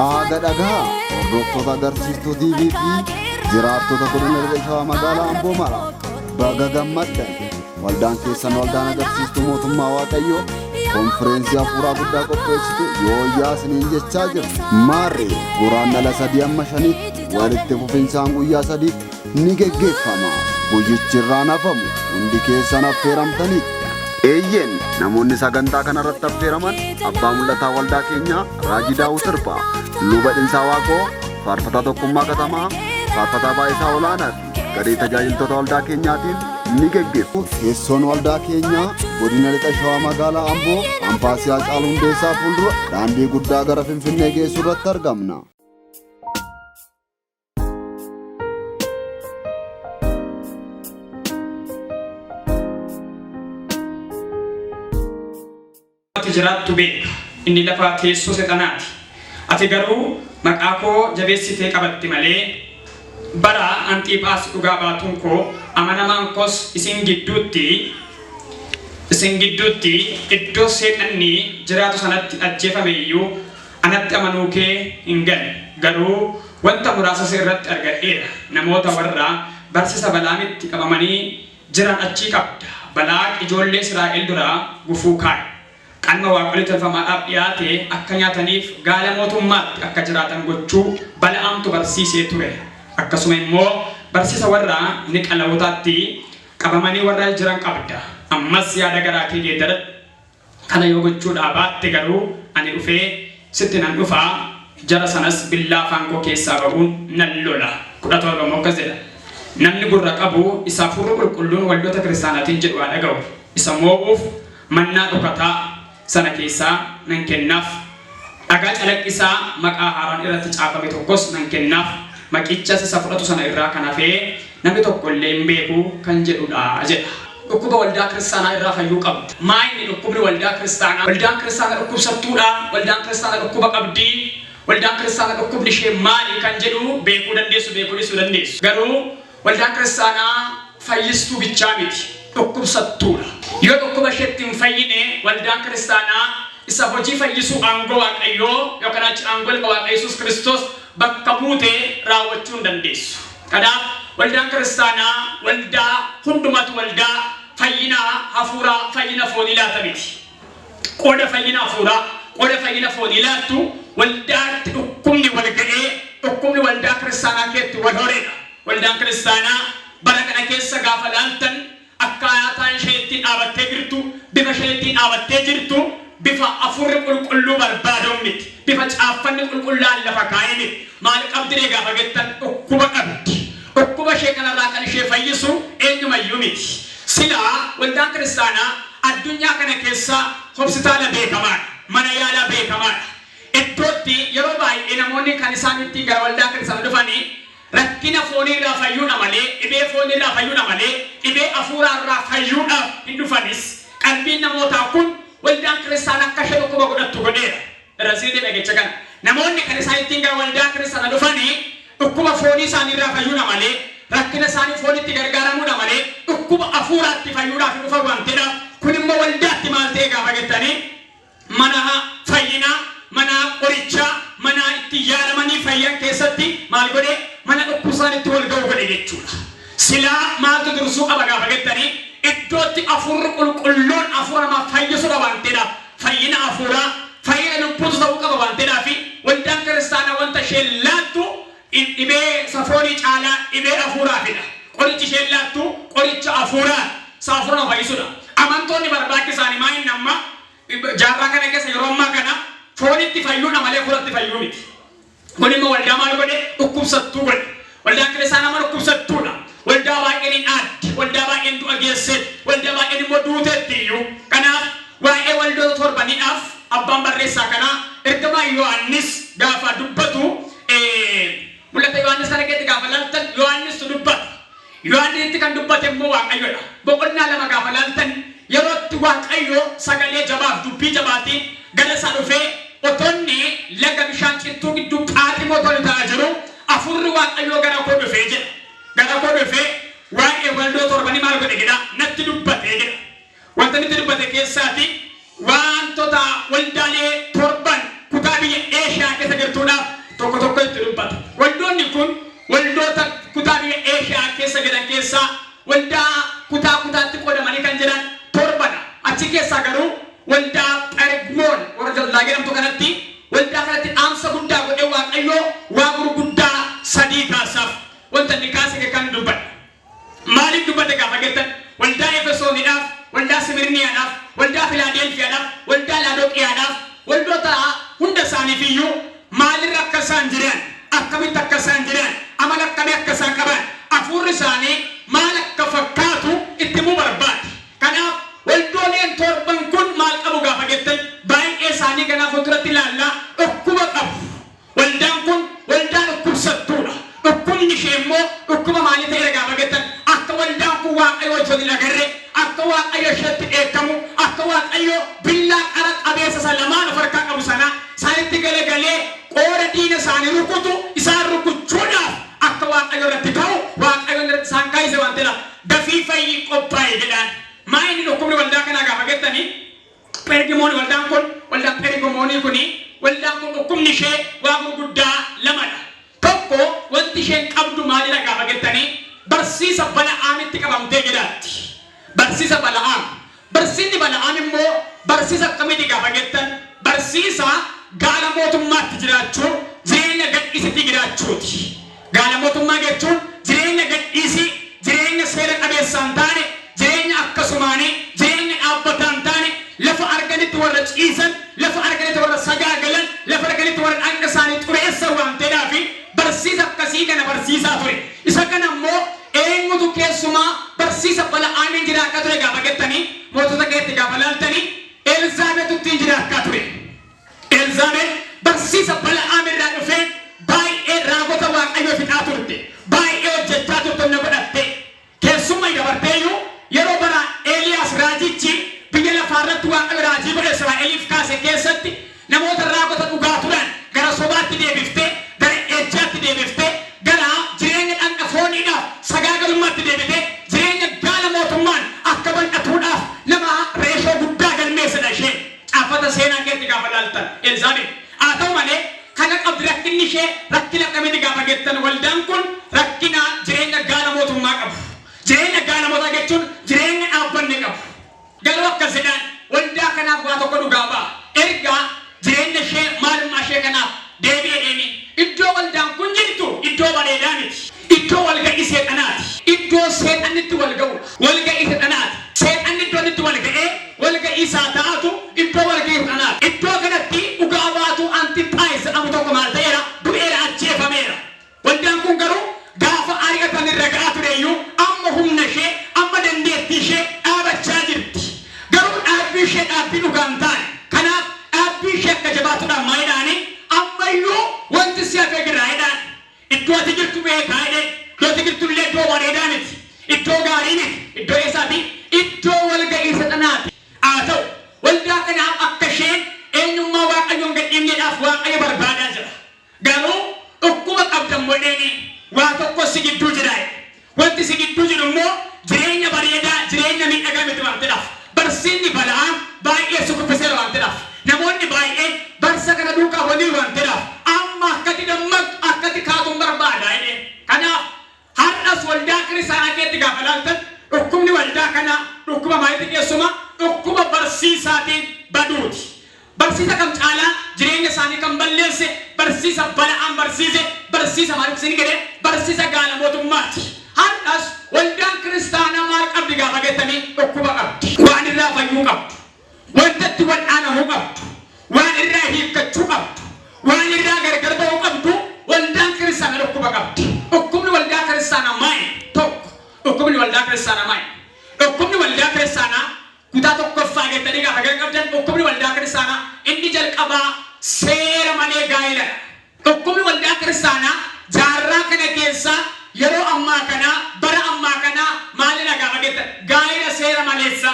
Aaga dhagahaa hordoftoota agarsiistuu TV fi jiraattota godina Lixa Shawaa magaalaa Amboo mara baga gammaddan. Waldaan keessan waldaan agarsiistuu mootummaa Waaqayyoo konfireensii hafuuraa guddaa qopheessitu yooyyaa isiniin jechaa jirti. Maarree guraandhala 3 amma 5tti walitti fufinsaan guyyaa sadiif ni geggeeffama. Guyyichi irraa hin hafamu. Hundi keessan affeeramtaniittu. Eeyyeen, namoonni sagantaa kana irratti affeeraman Abbaa Mul'ataa Waldaa keenyaa Raajii Daawut Hirphaa, Luba Dhinsaa Waaqoo, Faarfataa Tokkummaa Katamaa, Faarfataa Baay'isaa Olaanaa fi garee tajaajiltoota waldaa keenyaatiin ni geggeeffamu. Teessoon waldaa keenyaa Godina Lixa Shawaa Magaalaa Amboo, Kaampaasii Haacaaluu Hundeessaa fuuldura daandii guddaa gara Finfinnee geessu irratti argamna. Ati jiraattu beeka. Inni lafa teessoo Sexanaati. Ati garuu maqaa koo jabeessitee qabatte malee, bara Anxiiphaas dhugaa baatuun koo amanamaan koos isin gidduutti isin gidduutti iddoo Seexanni jiraatu sanatti ajjeefame iyyuu anatti amanuu kee hin ganne. Garuu wanta muraasa si irratti argadheera, namoota warra barsiisa Balaamitti qabamanii jiran achii qabda. Balaaq ijoollee Israa'el dura gufuu kaa'e. Qalma waaqolii tolfamaadhaaf dhi'aate akka nyaataniif gaala mootummaatti akka jiraatan gochuu Bala'aamtu barsiisee ture. Akkasuma immoo barsiisa warra Niqalawootaatti qabamanii warra jiran qabda. Ammas yaada garaa kee geeddaradhu. Kana yoo gochuudhaa baatte garuu ani dhufee sitti nan dhufa, jara sanas billaa afaan koo keessaa ba'uun nan lola. 17 immoo akkas jedha, Namni gurra qabu isa Hafuurri Qulqulluun waldoota kiristaanaatiin jedhu haa dhaga'u. Isa moo'uuf mannaa dhokataa sana keessaa nan kennaaf, dhagaa calaqqisaa maqaa haaraan irratti caafame tokkos nan kennaaf, maqichas isa fudhatu sana irraa kan hafe namni tokko illee hin beeku kan jedhu dha jedha. Dhukkuba waldaa kiristaanaa irraa fayyuu qabda. Maa inni dhukkubni waldaa kiristaanaa? Waldaan kiristaanaa dhukkubsattuu dhaa? Waldaan kiristaanaa dhukkuba qabdii? Waldaan kiristaanaa dhukkubni ishee maali kan jedhu beekuu dandeessu beekuu dhiisuu dandeessu. Garuu waldaan kiristaanaa fayyistuu bichaa miti, dhukkubsattuu dha. Yoo dhukkuba isheetti hin fayyine waldaan kiristaanaa isa hojii fayyisuu aangoo Waaqayyoo yookaan achi aangoo ilma Waaqa Yesuus Kiristoos bakka buute raawwachuu hin dandeessu. Kanaaf waldaan kiristaanaa waldaa hundumatu waldaa fayyina hafuuraa, fayyina foonii laata miti. Qooda fayyina hafuuraa, qooda fayyina foonii laattu waldaatti dhukkubni wal ga'ee dhukkubni waldaa kiristaanaa keetti wal horeedha. Waldaan kiristaanaa bara kana keessa gaafa laaltan Akkaayaataan isheen ittiin dhaabattee jirtu, bifa isheen ittiin dhaabattee jirtu, bifa Hafuurri Qulqulluu barbaaduun miti. Bifa caaffanni qulqullaa'an lafa kaa'ee miti. Maal qabdiree gaafa jettan dhukkuba qabdi. Dhukkuba ishee kanarraa kan ishee fayyisu eenyumayyuu miti. Silaa waldaan kiristaanaa addunyaa kana keessa hopsitaala beekamaadha. Mana yaalaa beekamaadha. Iddootti yeroo baay'ee namoonni kan isaan ittiin gara waldaa kiristaanaa dhufanii Rakkina foonii irraa fayyuudha malee, dhibee foonii irraa fayyuudha malee, dhibee hafuuraa irraa fayyuudhaaf hin dhufanis. Qalbiin namootaa kun waldaan kiristaanaa akka ishee dhukkuba godhattu godheera. Irra isinii deebi'a jecha kana. Namoonni kan isaan ittiin gara waldaa kiristaanaa dhufani dhukkuba foonii isaanii irraa fayyuudha malee, rakkina isaanii foonitti gargaaramuudha malee, dhukkuba hafuuraatti fayyuudhaaf hin dhufan waan ta'eedhaaf, kun immoo waldaatti maal ta'e gaafa jettanii, mana fayyinaa, mana qorichaa, mana itti yaalamanii fayyan keessatti maal godhe? Mana dhukkubsaan itti wal ga'u godhe jechuudha. Silaa maaltu dursuu qaba gaafa jettanii iddootti hafuurri qulqulluun hafuura namaa fayyisudha waan ta'eedhaaf fayyina hafuuraa, fayyina lubbuutu ta'uu qaba waan ta'eedhaaf waldaan kiristaanaa wanta isheen laattu dhibee isa foonii caalaa dhibee hafuuraafidha. Qorichi isheen laattu qoricha hafuuraati. Isa hafuura nama fayyisudha. Amantoonni barbaachi isaanii maa inni amma jaarraa kana keessa yeroo ammaa kana foonitti fayyuudha malee hafuuratti fayyuu miti. Kun immoo waldaa maal godhe? Dhukkubsattuu godhe. Waldaan kiristaanaa amma dhukkubsattuudha. Waldaa baay'een hin aaddi. Waldaa baay'een du'a geesseetti. Waldaa baay'een immoo duuteetti iyyuu. Kanaaf waa'ee waldoota torbaniidhaaf abbaan barreessaa kanaa ergamaa Yohaannis gaafa dubbatu Mul'ata Yohaannis kana keessatti gaafa laaltan Yohaannistu dubbata. Yohaannisitti kan dubbate immoo Waaqayyodha. Boqonnaa 2 gaafa laaltan yeroo itti Waaqayyo sagalee jabaaf dubbii jabaatiin gara isaa dhufee otoo inni laga bishaan cittuu gidduu Phaaximoo otoo inni taa'aa jiruu hafuurri Waaqayyoo gara koo dhufee jedha. Gara koo dhufee waa'ee waldoo torbanii maal godhe jedha natti dubbate jedha. Wanta inni itti dubbate keessaati waantota waldaalee torban kutaa biyya Eeshiyaa keessa jirtuudhaaf Phergimoon waldaan kun, waldaan Phergomoonii kuni, waldaan kun dhukkubni ishee waan gurguddaa lamadha. Tokko, wanti isheen qabdu maalidha gaafa jettanii, barsiisa Bala'aamitti qabamtee jiraatti. Barsiisa Bala'aam. Barsiisni Bala'aam immoo barsiisa akkamiiti gaafa jettan, barsiisa gaala mootummaatti jiraachuu, jireenya gadhiisitti jiraachuuti. Gaala mootummaa jechuun jireenya gadhiisii, jireenya seera qabeessa hin taane, jireenya akkasumaanii, jireenya dhaabbataa hin taane, lafa arganitti warra ciisan, lafa arganitti warra sagaagalan, lafa arganitti warra dhaqna isaanii xureessan waan ta'eedhaaf barsiisa akkasii kana barsiisaa ture. Isa kana immoo eenyutu keessumaa barsiisa Bala'aamiin jiraachaa ture gaafa jettanii, mootota keetti gaafa laaltanii, Elzaabetu ittiin jiraachaa ture. Elzaabet barsiisa Bala'aam irraa dhufee baay'ee raagota Waaqayyoo fixaa turte. Baay'ee hojjechaa turte humna godhatte. Keessummaa dabarteeyyuu yeroo bara Eeliyaas raajichi biyya lafaa irratti Waaqayyo raajii godhe Israa'eliif kaase keessatti namoota raagota dhugaa turan gara sobaatti deebiftee, gara ejjaatti deebiftee, gara jireenya dhaqna fooniidhaaf sagaagalummaatti deebitee, jireenya gaala mootummaan akka bal'atuudhaaf nama reeshoo guddaa galmeessedha isheen. Caaffata seenaa keetti gaafa laaltan Elzaabeet. Haa ta'u malee kana qabdi, rakkinni ishee rakkina akkamitti gaafa jettan, waldaan kun rakkina jireenya gaala mootummaa qabu. Jireenya gaala mootummaa jechuun jireenya dhaabbanne qabu. Garuu akkas jedhaan, waldaa kanaaf waa tokko dhugaa ba'a. Erga jireenya ishee maalummaa ishee kanaaf deebi'ee deemi. Iddoo waldaan kun jirtu iddoo bareedaa miti. Iddoo walga'ii seexanaati. Iddoo seexanni itti wal ga'udha. Walga'ii seexanaati. Seexanni iddoo inni itti wal ga'ee walga'ii isaa taa'atu iddoo walga'ii seexanaati. Iddoo kanatti dhugaa baatuu Antiphaayis jedhamu tokko maal ta'eera? Du'eera, ajjeefameera. Waldaan kun garuu gaafa ari'atan irra ga'aa tureyyuu amma humna ishee, amma dandeettii ishee dhaabachaa jirti. Garuu dhaabbii ishee dhaabbii dhugaa hin taane. Kanaaf dhaabbii ishee akka jabaatuudhaan maal jedhaani? Ammayyuu wanti si hafee jira jedhaan. Iddoo ati jirtu beekaa jedheen. Iddoo ati jirtu illee iddoo bareedaa miti. Iddoo gaarii miti. Iddoo eessaati? Iddoo walga'ii seexanaati. Haa ta'u, waldaa kanaaf akka isheen eenyummaa Waaqayyoon gad dhiibneedhaaf Waaqayyo barbaadaa jira. Garuu dhukkuba qabda immoo jedheeni, waa tokko si gidduu jira jedhe. Wanti si gidduu jiru immoo jireenya bareedaa, jireenya miidhagaa miti waan ta'eedhaaf. Barsiisni Bala'aam baay'ee si kuffiseera waan ta'eedhaaf. Namoonni baay'een barsa kana duukaa walii waan ta'eedhaaf amma akkati dammaqxu, akkati kaatuun barbaada jedheen. Kanaaf har'as waldaa kiristaanaa keetti gaafa laaltan, dhukkubni waldaa kanaa dhukkuba maalitti keessumaa? Dhukkuba barsiisaatiin baduuti. Barsiisa kam caalaa jireenya isaanii kan balleesse barsiisa Bala'aam barsiise, barsiisa maaliif isin jedhe, barsiisa gaala mootummaati. Har'as waldaan kiristaanaa maal qabdi gaafa jettanii, dhukkuba qabdi. Waan irraa fayyuu qabdu, wanta itti wal'aanamuu qabdu, waan irraa hiikkachuu qabdu, waan irraa gargar ba'uu qabdu, waldaan kiristaanaa dhukkuba qabdi. Dhukkubni waldaa kiristaanaa maali? Tokko, dhukkubni waldaa kiristaanaa maali? Dhukkubni waldaa kiristaanaa kutaa tokkoffaa jettanii gaafa jalqabdan, dhukkubni waldaa kiristaanaa inni jalqabaa seera malee gaa'iladha. Dhukkubni waldaa kiristaanaa jaarraa kana keessa yeroo ammaa kanaa, bara ammaa kanaa maalidha gaafa jettan, gaa'ila seera maleessa.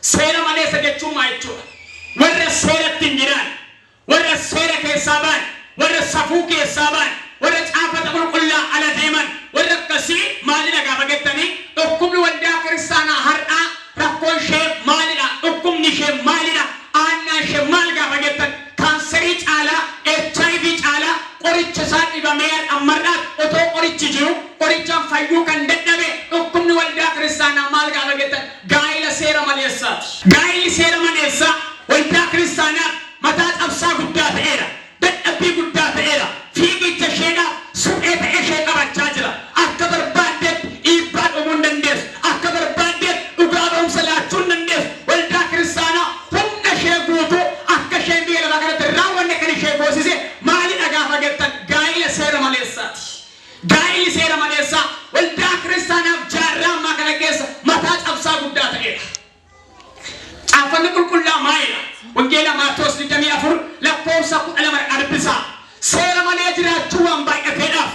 Seera maleessa jechuun maal jechuudha? Warra seeratti hin jiraan, warra seera keessaa ba'an, warra safuu keessaa ba'an, warra caafata qulqullaa ala deeman, warra akkasii maalidha gaafa jettanii, dhukkubni waldaa kiristaanaa har'aa rakkoon ishee maalidha? Dhukkubni ishee maalidha? Aannaan ishee maal gaafa jettan, kaanserii caalaa, HIV caalaa qoricha isaa dhibamee ammarraa otoo qorichi jiru qorichaan fayyuu kan dadhabe dhukkubni waldaa kiristaanaa maal gaafa jettan, gaa'ila seera maleessaati. Gaa'illi seera maleessaa waldaa kiristaanaa mataa cabsaa guddaa ta'eera. Dadhabbii guddaa ta'eera. Fiigicha isheedhaaf suphee ta'ee ishee qabachaa jira. Akka barbaaddetti dhiibbaa dhumuu hin dandeessu. Akka barbaaddetti dhugaa ba'umsa laachuu hin dandeessu. Waldaa kiristaanaa humna ishee guutuu akka isheen biyya lafaa kanatti raawwanne kan ishee goosise maalidha gaafa jettan, gaa'ila seera maleessaati. Gaa'illi seera maleessaa waldaa kiristaanaaf jaarraa ammaa kana keessa mataa cabsaa guddaa ta'eera. Caaffanni qulqullaa maalidha? Wangeela Maatewos 24 lakkoofsa 12 dubbisaa. Seera malee jiraachuu waan baay'ateedhaaf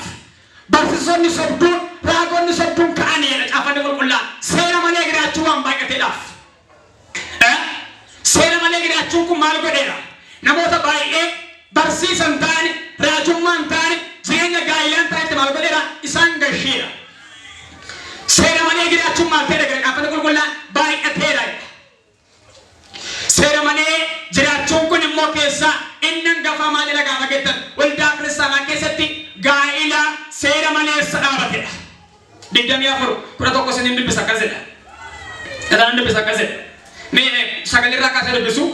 barsiisonni sobduun, raagonni sobduun ka'anii jedha caaffanni qulqullaa. Seera malee jiraachuu waan baay'ateedhaaf. Seera malee jiraachuun kun maal godheera? Namoota baay'ee barsiisa hin taane, raajummaa hin taane, jireenya gaa'ilaa hin taanetti maal godheera? Isaan gasheera. Seera malee jiraachuun maal ta'eera? Gara caaffanni qulqullaa baay'ateera. Seera malee lafaa maal jedha gaafa jettan, waldaa kiristaanaa keessatti gaa'ila seera maleessa dhaabatedha. 24:11 isiniin dubbisa, akkas jedha. Isaan dubbisa, akkas jedha. Mee sagalirraa kaasee dubbisu.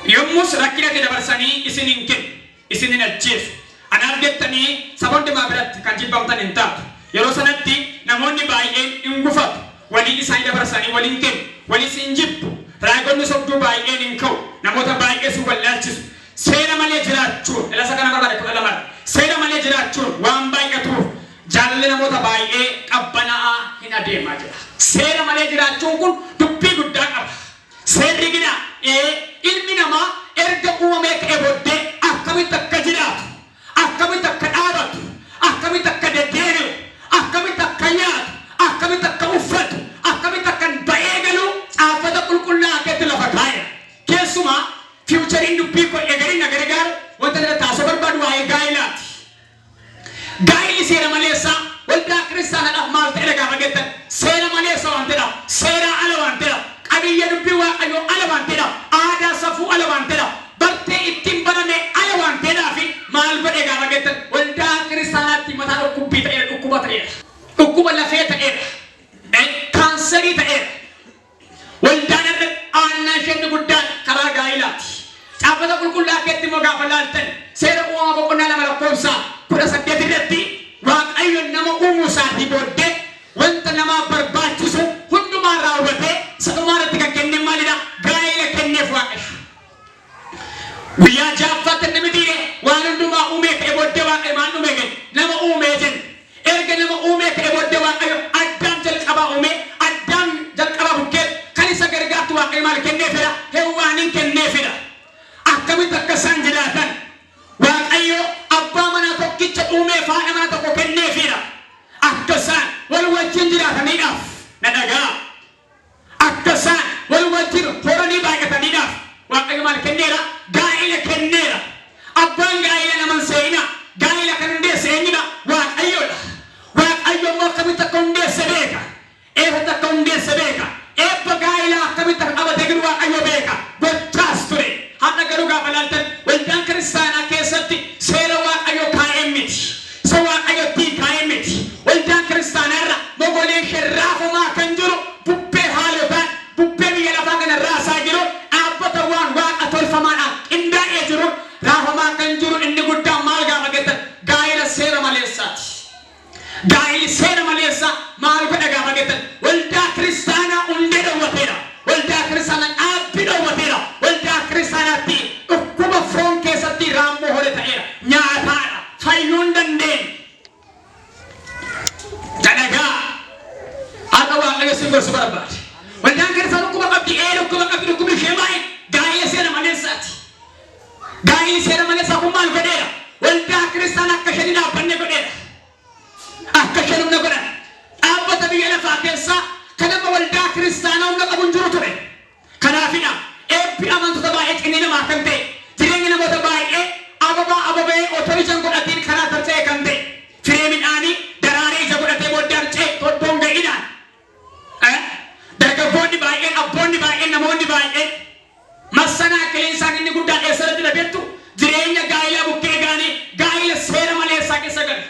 Yommus rakkinatti dabarsanii isin hin kennu, isin hin ajjeesu. Anaaf jettanii saba hundumaa biratti kan jibbamtan hin taatu. Yeroo sanatti namoonni baay'een hin gufatu. Walii isaanii dabarsanii waliin kennu. Waliis hin jibbu. Raagonni sobduu baay'een hin ka'u. Namoota baay'ees hin wallaalchisu. Seera malee jiraachuun, ilasa kana barbaade 12. Seera malee jiraachuun waan baay'atuuf jaalalli namoota baay'ee qabbanaa'aa hin adeemaa jira. Seera malee jiraachuun kun dubbii guddaa qaba. Seerri gina ilmi namaa erga uumamee ka'ee booddee akkamitti akka jiraatu, akkamitti akka dhaabatu, akkamitti akka deddeebi'u, akkamitti akka nyaatu, akkamitti akka uffatu, akkamitti akka ba'ee galu caaffata qulqullaa'aa keessatti lafa kaa'eera. Keessumaa futureiin dubbii koo egeriin na gargaaru wanta irra taasisuu barbaadu waa'ee gaa'ilaati. Gaa'illi seera maleessaa waldaa kiristaanaadhaaf maal ta'edha gaafa jettan, seera maleessa waan ta'edha, seeraa ala waan ta'edha, qabiyyee dubbii Waaqayyoo ala waan ta'edha, aadaa safuu ala waan ta'edha, bartee ittiin barame ala waan ta'edhaa fi maal godhe gaafa jettan, waldaa kiristaanaatti mataa dhukkubbii ta'eera, dhukkuba ta'eera, dhukkuba lafee ta'eera, kaanserii ta'eera. Waldaan irra aannaan isheen guddaan karaa gaa'ilaati. Caaffata qulqullaa keetti immoo gaafa laaltan, seera uumamaa boqonnaa 2 lakkoofsa 18 irratti Waaqayyo nama uumuu isaatii booddee wanta namaaf barbaachisu hundumaa raawwatee isa dhumaa irratti kan kenne maalidha? Gaa'ela kenneef Waaqayyo. Guyyaa ja'affaatti namni dhiire waan hundumaa uumee ka'e booddee Waaqayyo maal uumee kenne? Nama uumee jenne. Erga nama uumee ka'e booddee Waaqayyo Addaam jalqabaa uumee, Addaam jalqabaa bukkee kan isa gargaartu Waaqayyo maal kenneefidha? Hewwaanin kenneefidha. Akkamitti akka isaan jiraatan Waaqayyo abbaa manaa tokkicha uumee haadha manaa tokko kenneefidha. Akka isaan wal wajjin jiraataniidhaaf, na dhagaa. Akka isaan wal wajjin horanii baay'ataniidhaaf Waaqayyo maal kenneera? Gaa'ela kenneera. Abbaan gaa'ela naman seeyina. Gaa'ela kan hundeesse eenyudha? Waaqayyoodha. Waaqayyo immoo akkamitti akka hundeesse beeka. Eessatti akka hundeesse beeka. Eebba gaa'elaa akkamitti akka qabatee jiru Waaqayyo beeka. Gochaas ture. Har'a garuu gaafa ilaaltan, waldaan kiristaanaa keessatti seera Waaqayyo kaa'ee miti. Isa Waaqayyo ittiin kaa'ee miti. Waldaan kiristaanaa irra mogolee ishee raafamaa kan jiru bubbee haalotaan, bubbee biyya lafaa kana raasaa jiru, dhaabbata waan waaqa tolfamaadhaan qindaa'ee jiru raafamaa kan jiru inni guddaan maal gaafa jettan, gaa'ela seera maleessaati. Gaa'elli seera maleessaa maal godha gaafa jettan, waldaa kiristaanaa hundee dhowwateera. Waldaa kiristaanaa dhaabbii dhowwateera. Waldaa kiristaanaatti dhukkuba foon keessatti raammoo hore ta'eera. Nyaataadha. Fayyuu hin dandeenye. Dhaga'a. Har'a Waaqayyo si gorsu barbaade. Waldaan kiristaanaa dhukkuba qabdi. Ee, dhukkuba qabdi. Dhukkubni ishee maali? Gaa'ela seera maleessaati. Gaa'elli seera maleessaa kun maal godheera? Waldaa kiristaanaa akka isheen hin dhaabbanne godheera. Akka isheen humna godhan. Dhaabbata biyya lafaa keessaa kan amma waldaa kiristaanaa humna qabu hin jiru ture. Kanaafidha eebbi amantoota baay'ee ciniinamaa kan ta'e, jireenya namoota baay'ee ababaa ababa'ee otoo ija hin godhatiin karaa tarca'e kan ta'e, firee midhaanii daraaree ija godhatee booddee harca'e toddoon ga'inaan. Dargaggoonni baay'een, abboonni baay'een, namoonni baay'een massanaa qilleensaan inni guddaan eessarratti dhabeettu jireenya gaa'ilaa bukkee ga'anii gaa'ila seera maleessaa keessa galu.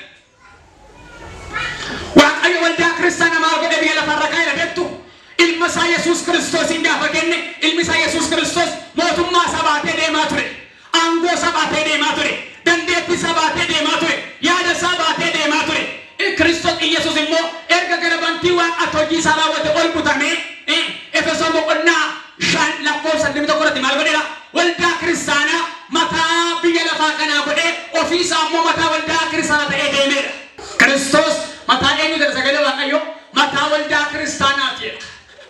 Waaqayyo waldaa kiristaanaa maal godhe biyya lafarra kaa'e beektu? Ilma isaa Yesuus Kiristoosiin gaafa kenne, ilmi isaa Yesuus Kiristoos mootummaa isaa baatee deemaa ture. Aangoo isaa baatee deemaa ture. Dandeettii isaa baatee deemaa ture. Yaada isaa baatee deemaa ture. Kiristoos Yesuus immoo erga gara bantii waaqaatti hojii isaa raawwate ol butamee, Efesoon boqonnaa 5 lakkoofsa 21 irratti maal godheera? Waldaa kiristaanaa mataa biyya lafaa kanaa godhee ofii isaa immoo mataa waldaa kiristaanaa ta'ee deemeera. Kiristoos mataa eenyu jedha sagalee Waaqayyoo? Mataa waldaa kiristaanaati jedha.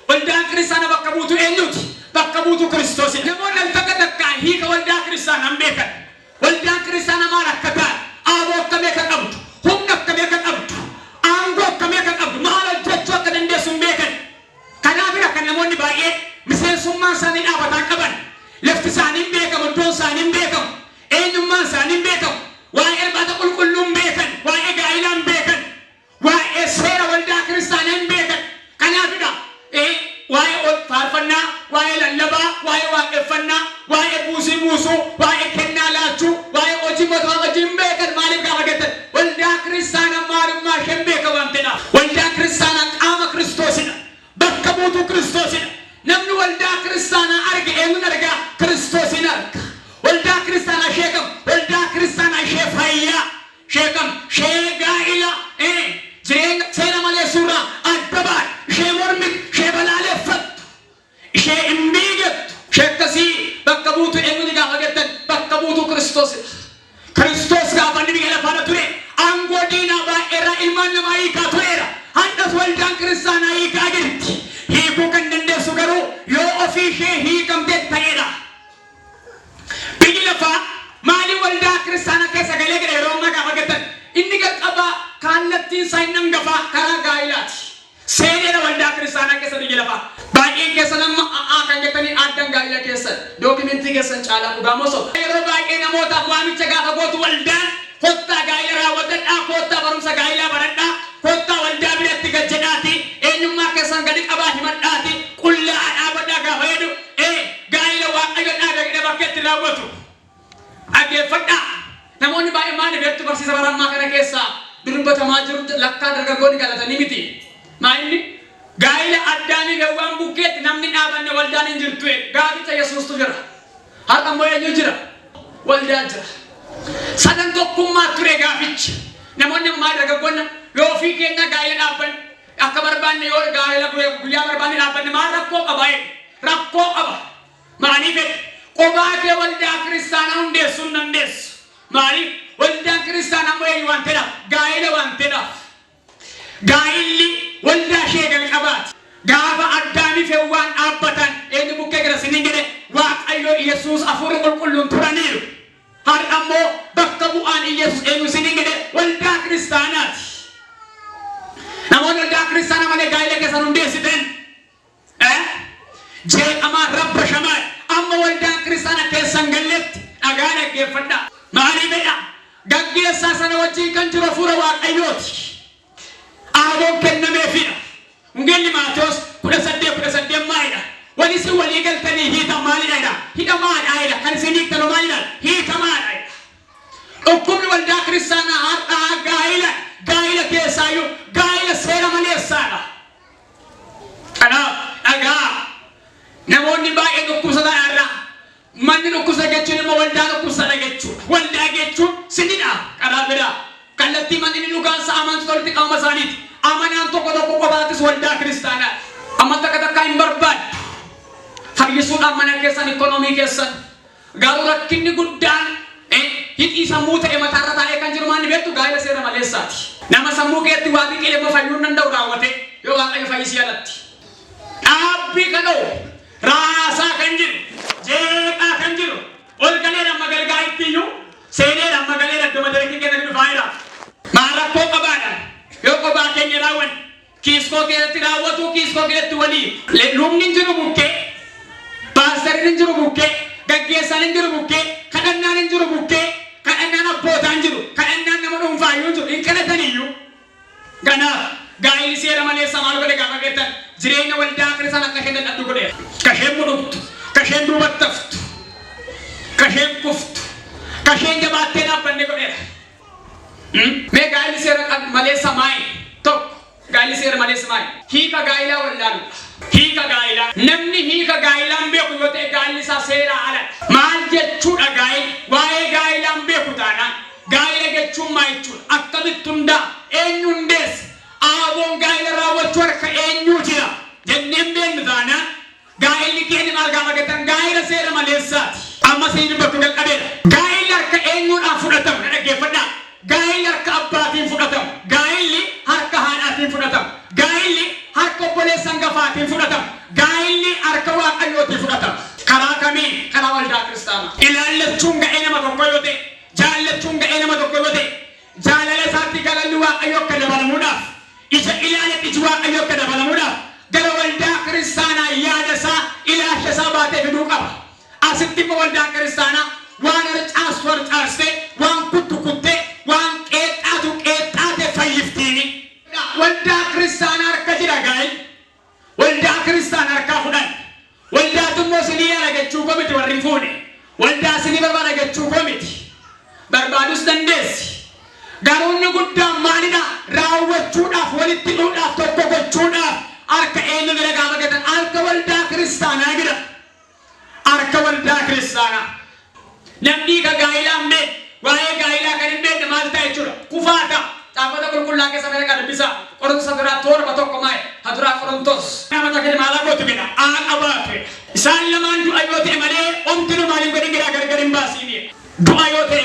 Waldaan kiristaanaa bakka buutuu eenyuti? Bakka buutuu Kiristoosidha. Namoonni al takka takkaan hiika waldaa kiristaanaa hin beekan. Waldaan kiristaanaa maal akka taate, aaboo akkamii akka qabdu, humna akkamii akka qabdu, aangoo akkamii akka qabdu, maal hojjechuu akka dandeessu hin beekan. Kanaafidha kan namoonni baay'een miseensummaan isaanii dhaabataa qaban. Lafti isaanii hin beekamu, iddoon isaanii hin beekamu, eenyummaan isaanii hin beekamu, waa'ee irbaata qulqulluu hin beekan, waa'ee gaa'ilaa hin beekan, waa'ee seera waldaa kiristaanaa hin beekan. Kanaafidha waa'ee faarfannaa, waa'ee lallabaa, waa'ee waaqeffannaa, waa'ee buusii buusuu, waa'ee kennaa laachuu, waa'ee Kiristoosidha. Kiristoos gaafa inni biyya lafaarra ture aangoo diinaa baay'eerraa ilmaan namaa hiikaa tureera. Har'as waldaan kiristaanaa hiikaa jirti. Hiikuu kan dandeessu garuu yoo ofii ishee hiikamte ta'edha. Biyyi lafaa maaliin waldaa kiristaanaa keessa galee jira yeroo ammaa gaafa jettan, inni qaqqabaa kallattiin isaa inni hangafaa karaa gaa'ilaati. Seeneera waldaa kiristaanaa keessa biyyi lafaa. Baay'een keessan amma a'aa kan jettanii addan gaa'ila keessan dookimentii keessan caalaa, dhugaa moo soba? Yeroo baay'ee namootaaf waamicha gaafa gootu waldaan, kottaa gaa'ila raawwatadhaa, kottaa barumsa gaa'ilaa baradhaa, kottaa waldaa biratti gad jedhaati, eenyummaa keessan gadi qabaa himadhaati, qullaa'aa dhaabadhaa gaafa jedhu, gaa'ila Waaqayyo dhaabe jedhee bakka itti raawwatu. Dhaggeeffadhaa. Namoonni baay'een maali beektu, barsiisa bara ammaa kana keessaa dubbatamaa jiru lakkaa dargaggoonni galatanii miti. Maa inni gaa'ila Addaamii fi Hewwaan bukkeetti namni dhaabanne waldaan hin jirtu. Gaaficha Yesuustu jira. Har'a immoo eenyu jira? Waldaa jira. Sadan tokkummaa ture gaafichi. Namoonni ammaa dargaggoonni yoo ofii keenya gaa'ila dhaabbanne, akka barbaanne yoo gaa'ila guyyaa barbaanne dhaabbanne, maal rakkoo qaba? Rakkoo qaba. Maaliif jedhe? Qophaa kee waldaa kiristaanaa hundeessuu hin dandeessu. Maaliif? Waldaan kiristaanaa immoo eenyu waan ta'eedhaaf? Gaa'ila waan ta'eedhaaf. Gaa'illi waldaa ishee jalqabaati. Gaafa Addaamii fi Hewwaan dhaabbatan eenyu bukkee gara siniin jedhe? Waaqayyo, Yesuus, Hafuurri Qulqulluun turaniiru. Har'a immoo bakka bu'aan Yesuus eenyu siniin jedhe? Waldaa kiristaanaati. Namoonni waldaa kiristaanaa malee gaa'ila keessan hundeessitan jeeqamaa, rabbashamaa amma waldaan kiristaana keessan galletti dhagaa dhaggeeffadhaa. Maaliifidha? Gaggeessaa sana wajjin kan jiru hafuura Waaqayyooti. Aaboon kennameefidha. Wangeelli Maatewos 18:18 maalidha? Wani isin walii galtanii hiitan maalidha jedha? Hidhamaadha jedha. Kan isin hiiktan maalidha? Hiikamaadha jedha. Dhukkubni waldaa kiristaanaa har'aa gaa'ila, gaa'ila keessaayyuu gaa'ila seera maleessaadha. Kanaaf dhagaa, namoonni baay'een dhukkubsataa irraa manni dhukkubsa jechuun immoo waldaa dhukkubsadha jechuudha. Waldaa jechuun sinidha karaa biraa. Kallattii manni inni dhugaansa amantoota walitti qabama isaaniiti. Amanaan tokko tokko qofaattis waldaa kiristaanaa. Amma takka takkaa hin barbaaddu. Fayyisuudhaan mana keessan, ikoonoomii keessan. Garuu rakkinni guddaan hidhii sammuu ta'e mataarra taa'ee kan jiru maal beektu? Gaa'ela seera maleessaati. Nama sammuu keetti waa biqile immoo fayyuu hin danda'u raawwatee yoo Waaqayyo fayyisii alatti. Dhaabbii kan dhoowwe, raasaa kan jiru, jeeqaa kan jiru, ol galeera amma galgaa itti iyyuu seeneera, amma galeera iddoo madarakii kenna dhufaa jira. Maal rakkoo qabaadha? Yoo kophaa keenya raawwanne, kiiskoo keessatti raawwatu, kiiskoo keessatti walii. Lubni hin jiru bukkee, paastariin hin jiru bukkee, gaggeessaan hin jiru bukkee, kadhannaan hin jiru bukkee, kadhannaan abbootaa hin jiru, kadhannaan nama dhuunfaa iyyuu hin jiru, hin kadhatan iyyuu. Kanaaf gaa'illi seera maleessa maal godhe gaafa jettan, jireenya waldaa kiristaanaa akka isheen dadhabdu godheera. Ka isheen mudhuktu, ka isheen duubatti haftu, ka isheen kuftu, ka isheen jabaattee dhaabbanne godheera. Mee gaa'illi seera maleessa maayi? Tokko, gaa'illi seera maleessa maayi? Hiika gaa'ilaa wallaaluudha. Hiika gaa'ilaa. Namni hiika gaa'ilaa hin beeku yoo ta'e gaa'illi isaa seeraa aladha. Maal jechuudha gaa'illi? Waa'ee gaa'ilaa hin beeku taanaan, gaa'ila jechuun maal jechuudha? Akkamitti hundaa? Eenyu hundeessa? Aaboon gaa'ila raawwachuu harka eenyuu jira? Jennee hin beeknu taanaan gaa'illi keenya maal gaafa jettan, gaa'ila seera maleessaati. Amma isin dubbachuu jalqabeera. Gaa'illi harka eenyuudhaan fudhatama? Na dhaggeeffadhaa. Gaa'illi harka abbaatiin fudhatama. Gaa'illi harka haadhaatiin fudhatama. Gaa'illi harka obboleessa hangafaatiin fudhatama. Gaa'illi harka Waaqayyootiin fudhatama. Karaa kamiin? Karaa waldaa kiristaanaa. Ilaallachuun ga'ee nama tokko yoo ta'e, jaallachuun ga'ee nama tokko yoo ta'e, jaalala isaatti galanni Waaqayyo akka dabalamuudhaaf, ija ilaaletti iji Waaqayyo akka dabalamuudhaaf, gara waldaa kiristaanaa yaada isaa, ilaalcha isaa baatee fiduu qaba. Asitti immoo waldaan kiristaanaa waan harcaastu harcaastee, waan kuttu kuttee, waan qeexxaatu qeexxaate fayyiftiini. Waldaa kiristaanaa harka jira gaa'illi. Waldaa kiristaanaa harkaa fudhan. Waldaatu immoo isinii yaala jechuu koo miti, warri hin fuune. Waldaa isinii barbaada jechuu koo miti. Barbaadus dandeessi. Garuu inni guddaan maalidha? Raawwachuudhaaf, walitti hidhuudhaaf, tokko gochuudhaaf harka eenyu jira gaafa jettan, harka waldaa kiristaanaa jira. Harka waldaa kiristaanaa. Namni hiika gaa'ilaa hin beekne, waa'ee gaa'ilaa kan hin beekne maal ta'a jechuudha? Kufaa ta'a. Caafata qulqullaa keessa mee dhaqaa dubbisaa. Qorontos duraa 7:1 maal? Ha duraa Qorontos. Nama takka maal gootu jedha? Haa qabaatu jedha. Isaan lamaan du'a yoo ta'e malee omtinu maal hin godhin jedha, gargar hin baasiin. Du'a yoo ta'e.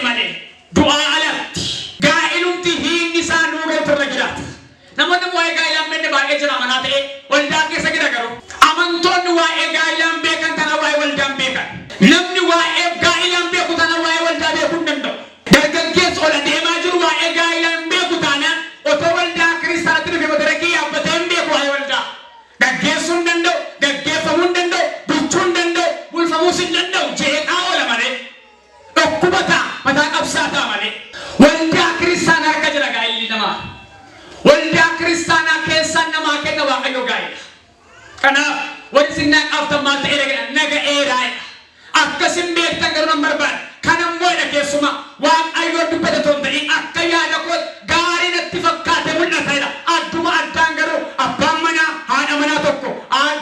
otoo hin ta'in akka yaada koo gaarii natti fakkaate mul'ata. Adduma addaan garuu abbaan manaa haadha manaa tokko,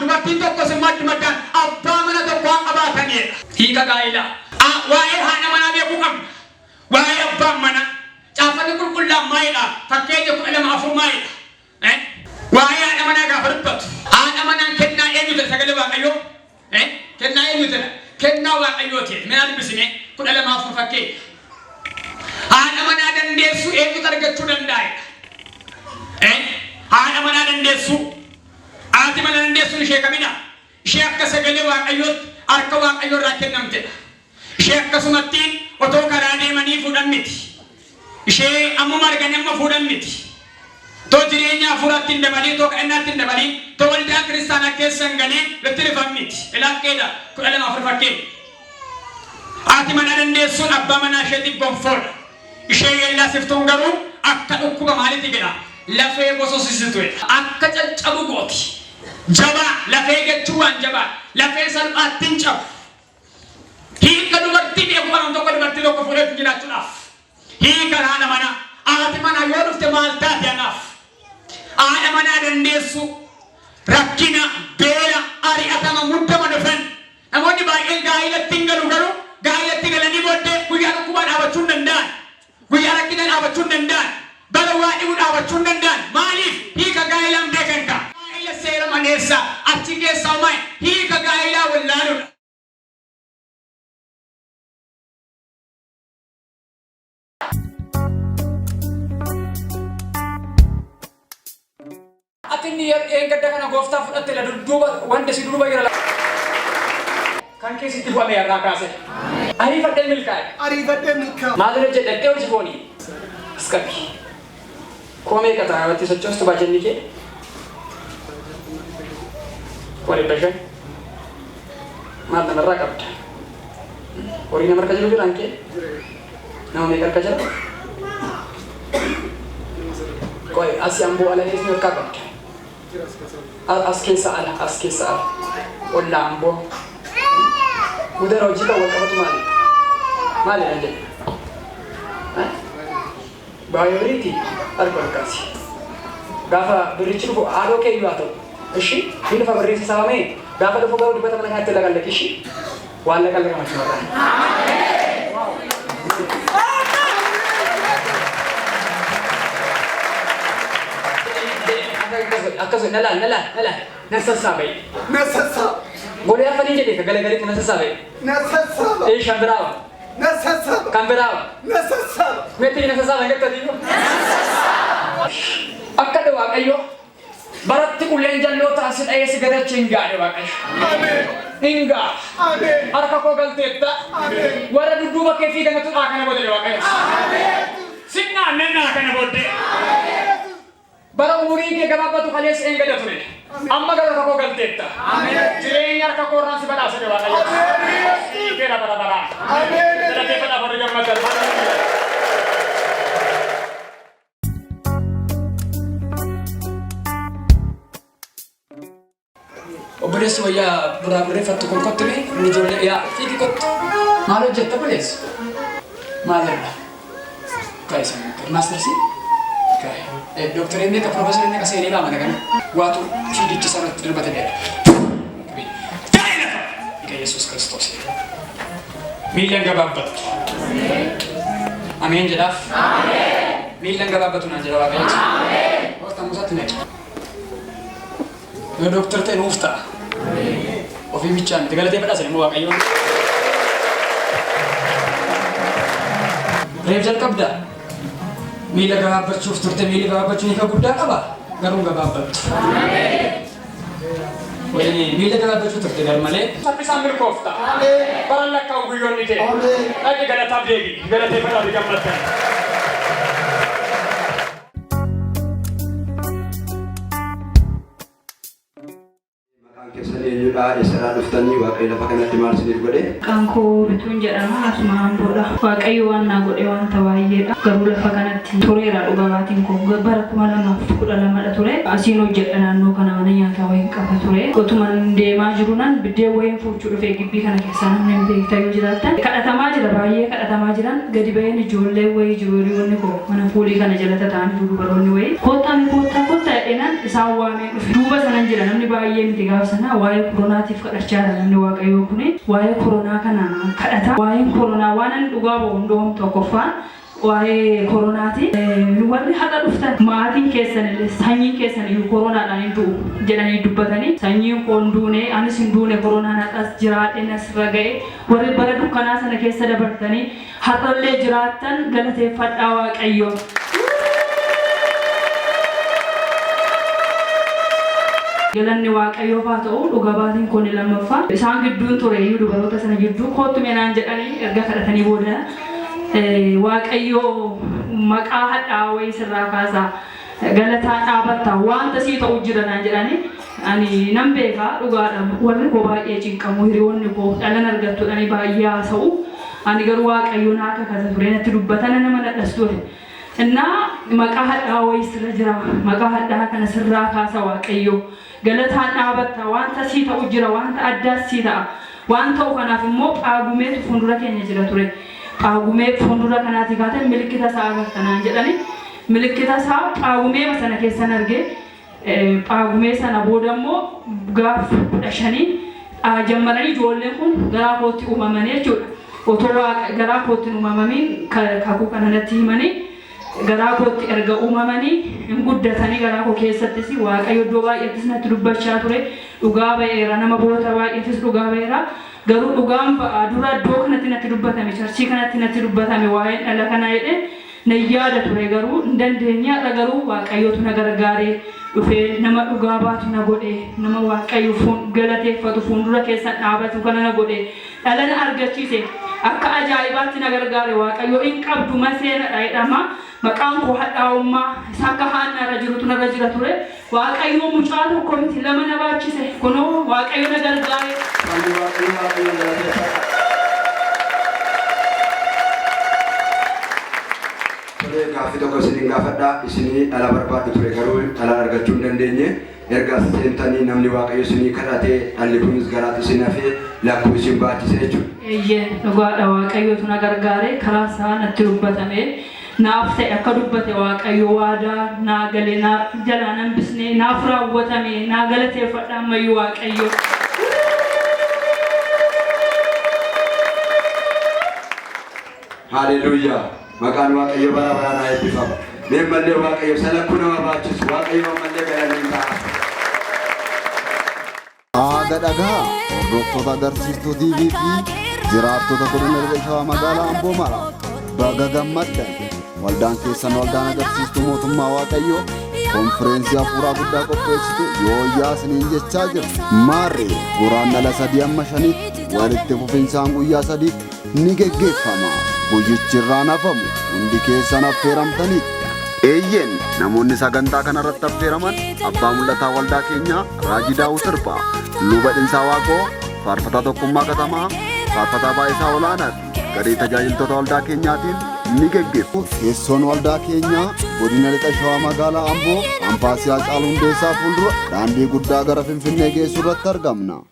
dubartiin tokkos immoo adduma addaan abbaa mana tokko haa qabaatanidha. Hiika gaa'ilaa. Waa'ee haadha manaa beekuu qabna. Waa'ee abbaan manaa. Caaffanni qulqullaan maalidha? Fakkeenya 12:4 maalidha? Waa'ee haadha manaa gaafa dubbatu. Haadha manaan kennaa eenyu ta'e sagalee Waaqayyoo? Kennaa eenyu ta'e? Kennaa Waaqayyooti. Mee dubbisine 12:4 fakkeenya. Haadha manaa dandeessu eenyutu argachuu danda'a? Haadha manaa dandeessu. Haati manaa dandeessuun ishee kamidha? Ishee akka sagalee Waaqayyootti harka Waaqayyoo irraa kennamtedha. Ishee akkasumatti otoo karaa deemanii fuudhan miti. Ishee ammuma arganii amma fuudhan miti. Too jireenya hafuuraatti hin dabaliin, too kadhannaatti hin dabaliin, too waldaa kiristaanaa keessa hin galiin itti dhufan miti. Ilaakkeedha 12:4 fakkeenya. Haati manaa dandeessuun abbaa manaa isheetiif gonfoodha. Ishee yeellaasiftuun garuu akka dhukkuba maaliiti jedha? Lafee bososisituudha. Akka caccabu gooti. Jabaa lafee jechuun waan jabaa. Lafee salphaatti hin cabu. Hiika dubartii beeku qaban tokko dubartii tokko fuudhee jiraachuudhaaf. Hiika haadha manaa. Haati manaa yoo dhufte maal taate anaaf? Haadha manaa dandeessu rakkina, beela, ari'atama, muddama dhufan. Namoonni baay'een gaa'ilatti hin galu garuu gaa'ilatti galanii booddee guyyaa dhukkubaa dhaabachuu hin danda'an. Guyyaa rakkina dhaabachuu hin danda'an. Bara waa dhibu dhaabachuu hin danda'an. Maaliif? Hiika gaa'ilaan beekan ka. Gaa'ila seera maleessa achi keessaa maal? Hiika gaa'ilaa wallaaluudha. Ati inni eeggadda kana gooftaa fudhatte la dudduuba wanta si duuba jira kan keessatti bu'ame irraa kaase. Ariifadhee milkaa'e. Ariifadhee milkaa'e. Maal hojjedhattee hojii foonii? As qabi. Koo meeqa ta'a irratti sochoostu baajanni kee? 500,000. Maal namarraa qabda? Horii nama harka jiru jiraan kee? Nama meeqa harka jira? Qoy asii amboo ala keessa harkaa qabda. As keessa ala, as keessa ala. Ollaa amboo. Gudara hojii kan wal qabatu maali? Maali kan jedhu? Baay'ooriiti harka ol kaasi. Gaafa birrichi dhufu haadhoo kee iyyuu haa ta'u. Ishi ni dhufa birriin sassaabamee gaafa dhufu garuu dibata mana kanatti laqallaqi ishi waan laqallaqama chumarraa. Akkas na laal na laal na laal na sassaabee. Na sassaaba. Golee afanii jedhee ka galagalitti na sassaabee. Na sassaaba. Ee shan biraa Na sassaaba. kan biraa Na sassaaba. meetti na sassaaba hin gattanii. Akka dhe Waaqayyo baratti uleen jalloota si dha'ee si gadache hin gaadhe Waaqayyo. Ameen. Hin gaa. Ameen. Harka koo galteetta. Ameen. Warra dudduuba kee fiiganatu dhaa kana booddee Waaqayyo. Sinnaan nannaa kana booddee. Bara umurii kee gabaabbatu kaleessa een gada ture. Amma gara harka koo galteetta. Jireenya harka koo irraan si badhaasa Waaqayyo. Siikeera bara baraa. Ameen. Galateeffadhaaf warri gammadan. Hallelujah. Obboleessi wayyaa biraa birreeffattu kun kottu mee inni ijoollee yaa fiigi kottu. Maal hojjetta obboleessi? Maal irra? Kaa'e maastersii? Kaa'e. Dooktareen meeqa piroofeesarri meeqa seenee ba'a mana kana? Waatu fiigicha isaa irratti darbate beeka. Ta'e lafa. Dhiiga Yesuus Kiristoos. Miillan gabaabbattu. Ameen jedhaaf. Miillan gabaabbatu naan jedha Waaqayyo. Gooftaan Musaatti naqi. Yoo dooktar ta'e nuuf ta'a. Ofii bichaan miti galateeffadhaa sana immoo Waaqayyoon. Reef jalqabdaa. Miila gabaabbachuuf turte miilli gabaabbachuun hiika guddaa qaba. Garuu gabaabbattu. Wayini miila gabaabbachuu turte gar malee. Saffisaan milkoofta. Baran lakkaa'u guyyoonni kee. Dhaqi galataaf deebi. Galateeffadhaa fi gammaddan. Maqaan keessan eenyudha? Eenyudha? Eessarraa dhuftanii? Waaqayyo lafa kanatti maal isiniif godhe? Maqaan koo Bituun jedhama. Asuma Amboodha. Waaqayyo waan naa godhe wanta baay'eedha. Garuu lafa kanatti tureera dhuga baatiin koo. Bara 2012dha ture. Asiin hojjedha naannoo kana mana nyaataa wayiin qaba ture. Otuman deemaa jiru nan biddeen wayiin fuuchuu dhufe gibbii kana keessaa namni hin beektan yoo jiraattan. Kadhatamaa jira baay'ee kadhatamaa jiran gadi baheen ijoollee wayii jiru hiriyoonni koo mana fuulii kana jala tataa'anii jiru dubaroonni wayii. Koottaa mee koottaa koottaa jedheenaan isaan waameen dhufe. Duuba sanan jira namni baay'ee miti gaafa sana waa'ee koronaatiif kadhachaa jira namni Waaqayyoo kuni. Waa'ee koronaa kana kadhata. Waa'een koronaa waanan dhugaa ba'u hundoom tokkoffaan waa'ee koronaati. Warri har'a dhuftan maatiin keessan illee sanyiin keessan iyyuu koronaadhaan hin du'u jedhanii dubbatanii sanyiin koo hin duune anis hin duune koronaan har'as jiraadheen asirra ga'e warri bara dukkanaa sana keessa dabartanii har'allee jiraattan galateeffadhaa Waaqayyoon. Galanni Waaqayyoof haa ta'u dhuga baatiin koo inni lammaffaa isaan gidduun ture iyyuu dubaroota sana gidduu koottu mee naan jedhanii erga kadhatanii booda Waaqayyo maqaa hadhaa'aa wayii sirraa kaasa galataan dhaabatta wanta sii ta'u jira naan jedhanii ani nan beeka dhugaadha warri koo baay'ee cinqamu hiriyoonni koo dhalan argattuudhani baay'ee haasa'u ani garuu Waaqayyo naa kakata ture natti dubbatana nama nadhas ture Innaa maqaa hadhaa'aa wayii sirra jira. Maqaa hadhaa'aa kana sirraa kaasa Waaqayyo. Galataan dhaabatta. Wanta sii ta'u jira. Wanta addaas sii ta'a. Waan ta'u kanaaf immoo phaagumeetu fuuldura keenya jira ture. Phaagumee fuuldura kanaatii kaatee milikkita isaa agarta naan jedhani. Milikkita isaa phaagumeema sana keessan arge. Phaagumee sana booda immoo gaaf 15 jammaranii ijoolleen kun garaa kootti uumamanii jechuudha. Otoo waaqa garaa kootti hin uumamamiin kakuu kana natti himanii garaa kootti erga uumamanii hin guddatanii garaa koo keessattis Waaqayyo iddoo baay'eettis natti dubbachaa ture dhugaa ba'eera nama boota baay'eettis dhugaa ba'eera garuu dhugaan ba'a dura iddoo kanatti natti dubbatame charchii kanatti natti dubbatame waa'een dhala kanaa jedhee Nan yaada ture garuu hin dandeenye har'a garuu Waaqayyootu na gargaaree dhufee nama dhugaa baatu na godhe nama Waaqayyo galateeffatu fuundura keessan dhaabatu kana na godhe dhala na argachiise akka ajaa'ibaatti na gargaare Waaqayyo in qabdu maseenadha jedhama maqaan koo hadhaa'ummaa isa akka haannaa irra jirutu narra jira ture Waaqayyo mucaa tokko miti lama na baachise kunoo Waaqayyo na gargaare. Sabni Waaqayyoo Waaqayyoon galateeffadha. Tolee gaaffii tokko isinin gaafadha. Isinii dhala barbaaddu ture garuu dhala argachuu hin dandeenye. Erga as seentanii namni Waaqayyo isinii kadhate dhalli kunis garaatti isin hafee lakkuu isin baachise jechuudha. Eeyyeen dhugaadha Waaqayyootu na gargaare karaa isaa natti dubbatame naaf ta'e akka dubbate Waaqayyo waadaa naa gale naa jalaa hin hambisne naaf raawwatame naa galateeffadha ammayyuu Waaqayyo. Haaleluyyaa! Maqaan Waaqayyoo bara baraan haa eebbifamu. Mee ammallee Waaqayyo isa lakkuu nama baachisu Waaqayyo ammallee galanni hin ta'a. Aaga dhagahaa hordoftoota agarsiistuu TV fi jiraattota godina Lixa Shawaa magaalaa Amboo mara baga gammaddan. Waldaan keessan waldaan agarsiistuu mootummaa Waaqayyoo konfireensii hafuuraa guddaa qopheessitu yooyyaa isiniin jechaa jirti. Maarree guraandhala 3 amma 5tti walitti fufinsaan guyyaa sadiif ni geggeeffama. Guyyichi irraa hin hafamu. Hundi keessan affeeramtaniittu. Eeyyeen, namoonni sagantaa kana irratti affeeraman Abbaa Mul'ataa Waldaa keenyaa Raajii Daawit Hirphaa, Luba Dhinsaa Waaqoo, Faarfataa Tokkummaa Katamaa, Faarfataa Baay'isaa Olaanaa fi garee tajaajiltoota waldaa keenyaatiin ni geggeeffamu. Teessoon waldaa keenyaa Godina Lixa Shawaa Magaalaa Amboo, Kaampaasii Haacaaluu Hundeessaa fuuldura daandii guddaa gara Finfinnee geessu irratti argamna.